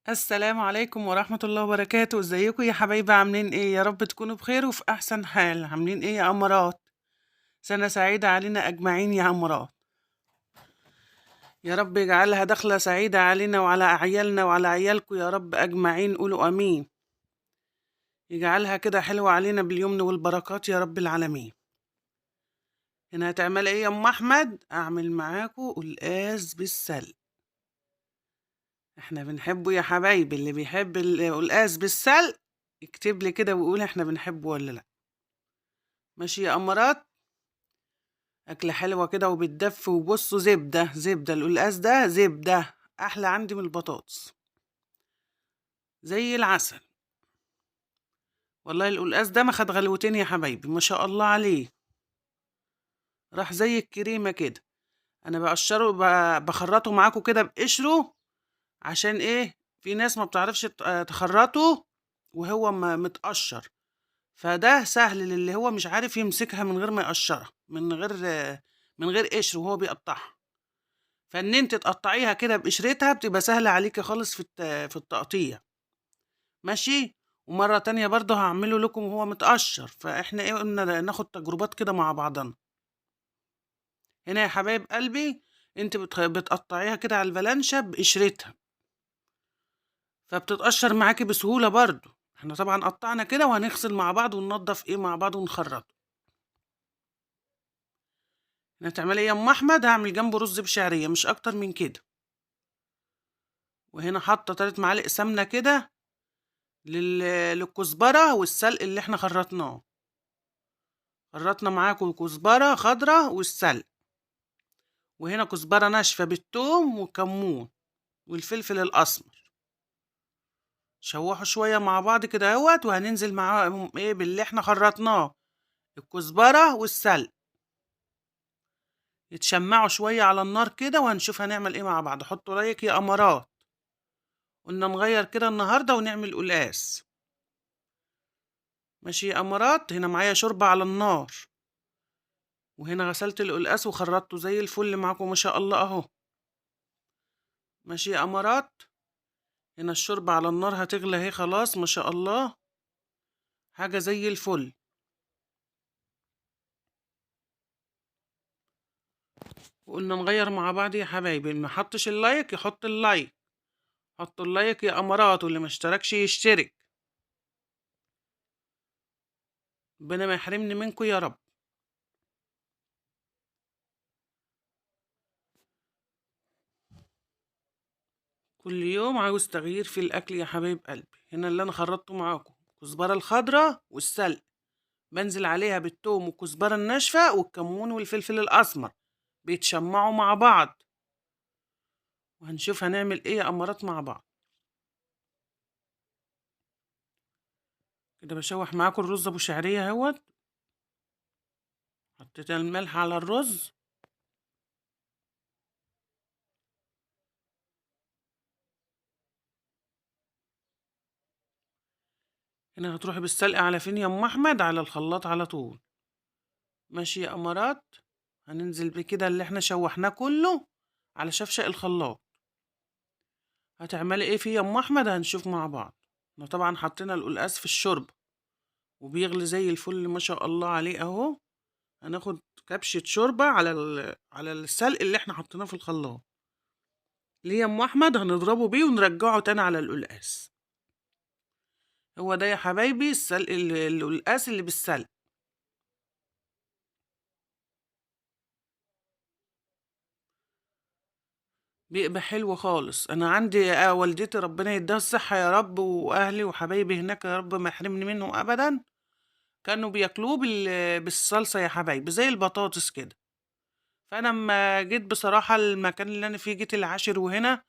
السلام عليكم ورحمة الله وبركاته. ازيكم يا حبايبي؟ عاملين ايه؟ يا رب تكونوا بخير وفي احسن حال. عاملين ايه يا قمرات؟ سنة سعيدة علينا اجمعين يا قمرات، يا رب يجعلها دخلة سعيدة علينا وعلى اعيالنا وعلى عيالكم يا رب اجمعين، قولوا امين. يجعلها كده حلوة علينا باليمن والبركات يا رب العالمين. هنا هتعمل ايه يا ام احمد؟ اعمل معاكم قلقاس بالسلق، احنا بنحبه يا حبايبي. اللي بيحب القلقاس بالسلق يكتب لي كده ويقول احنا بنحبه ولا لا. ماشي يا قمرات، اكله حلوة كده وبتدف. وبصوا زبدة زبدة، القلقاس ده زبدة، احلى عندي من البطاطس، زي العسل والله. القلقاس ده ما خد غلوتين يا حبايبي، ما شاء الله عليه، راح زي الكريمة كده. انا بقشره بخرطه معاكم كده بقشره، عشان ايه؟ في ناس ما بتعرفش تخرطه وهو متقشر، فده سهل للي هو مش عارف يمسكها من غير ما يقشرها، من غير قشر وهو بيقطعها. فان انت تقطعيها كده بقشرتها بتبقى سهلة عليكي خالص في التقطيع. ماشي. ومرة تانية برضه هعمله لكم وهو متقشر، فاحنا ايه قلنا ناخد تجربات كده مع بعضنا. هنا يا حبايب قلبي انت بتقطعيها كده على الفلانشة بقشرتها، فبتتقشر معاكي بسهولة برضو. احنا طبعا قطعنا كده وهنغسل مع بعض وننضف ايه مع بعض ونخرطه. هتعملي ايه يا ام احمد؟ هعمل جنبه رز بشعرية، مش اكتر من كده. وهنا حاطة 3 معالق سمنة كده للكزبرة والسلق اللي احنا خرطناه. خرطنا معاكم كزبرة خضرة والسلق، وهنا كزبرة ناشفة بالثوم والكمون والفلفل الاسمر. شوحوا شوية مع بعض كده اهوت، وهننزل معاهم ايه باللي احنا خرطناه، الكزبرة والسلق، يتشمعوا شوية على النار كده، وهنشوف هنعمل ايه مع بعض. حطوا لايك يا قمرات. قلنا نغير كده النهاردة ونعمل قلقاس. ماشي يا قمرات. هنا معايا شوربة على النار، وهنا غسلت القلقاس وخرطته زي الفل معاكم ما شاء الله اهو. ماشي يا قمرات. هنا الشوربة على النار هتغلى اهي خلاص ما شاء الله، حاجة زي الفل. وقلنا نغير مع بعض يا حبايبي، اللي ما حطش ال like يحط ال like، حطوا ال like يا قمرات، واللي ما اشتركش يشترك. ربنا ما يحرمني منكم يا رب. كل يوم عاوز تغيير في الاكل يا حبايب قلبي. هنا اللي انا خرطته معاكم الكزبره الخضراء والسلق، بنزل عليها بالثوم والكزبره الناشفه والكمون والفلفل الاسمر، بيتشمعوا مع بعض. وهنشوف هنعمل ايه يا قمرات مع بعض. كده بشوح معاكم الرز ابو شعرية اهوت. حطيت الملح على الرز، هنا هتروحي بالسلق على فين يا ام احمد؟ على الخلاط على طول. ماشي يا قمرات. هننزل بكده اللي احنا شوحناه كله على شفشق الخلاط. هتعملي ايه فيه يا ام احمد؟ هنشوف مع بعض. احنا طبعا حطينا القلقاس في الشوربة وبيغلي زي الفل ما شاء الله عليه اهو. هناخد كبشة شوربة على السلق اللي احنا حطيناه في الخلاط. ليه يا ام احمد؟ هنضربه بيه ونرجعه تاني على القلقاس. هو ده يا حبايبي السلق القلقاس اللي بالسلق. بيبقى حلو خالص. انا عندي والدتي ربنا يديها الصحة يا رب، واهلي وحبايبي هناك يا رب ما يحرمني منهم ابدا، كانوا بياكلوه بالصلصة يا حبايبي زي البطاطس كده. فانا اما جيت بصراحة المكان اللي انا فيه، جيت العاشر وهنا،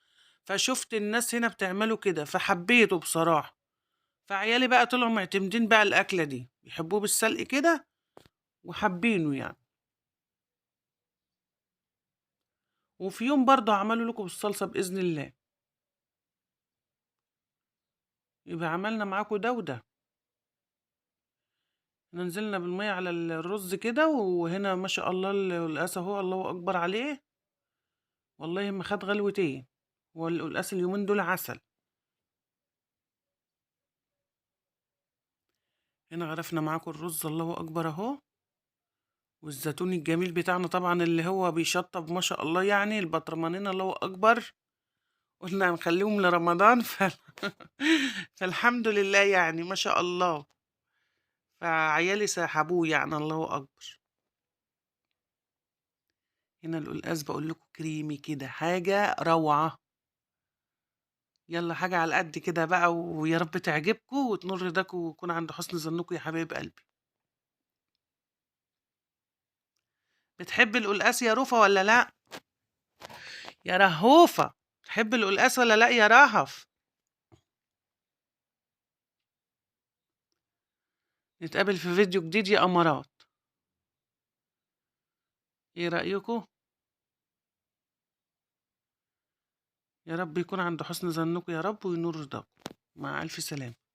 فشفت الناس هنا بتعمله كده فحبيته بصراحة. فعيالي بقى طلعوا معتمدين بقى الأكلة دي، بيحبوه بالسلق كده وحابينه يعني. وفي يوم برضه هعمله لكم بالصلصة بإذن الله. يبقى عملنا معاكم ده وده. نزلنا بالمية على الرز كده، وهنا ما شاء الله القلقاس اهو، الله أكبر عليه والله ما خد غلوتين. والقلقاس اليومين دول عسل. هنا غرفنا معاكم الرز الله اكبر اهو، والزيتون الجميل بتاعنا طبعا اللي هو بيشطب ما شاء الله، يعني البطرمانين الله اكبر، قلنا هنخليهم لرمضان فالحمد لله يعني ما شاء الله، فعيالي سحبوه يعني الله اكبر. هنا القلقاس بقول لكم كريمي كده، حاجة روعة. يلا حاجة على قد كده بقى، ويا رب تعجبكم وتنور رضاكم ويكون عند حسن ظنكم يا حبايب قلبي. بتحب القلقاس يا روفة ولا لا؟ يا رهوفة تحب القلقاس ولا لا يا رهف؟ نتقابل في فيديو جديد يا قمرات. ايه رأيكم؟ يا رب يكون عند حسن ظنكم يا رب وينور رضاكم. مع ألف سلامة.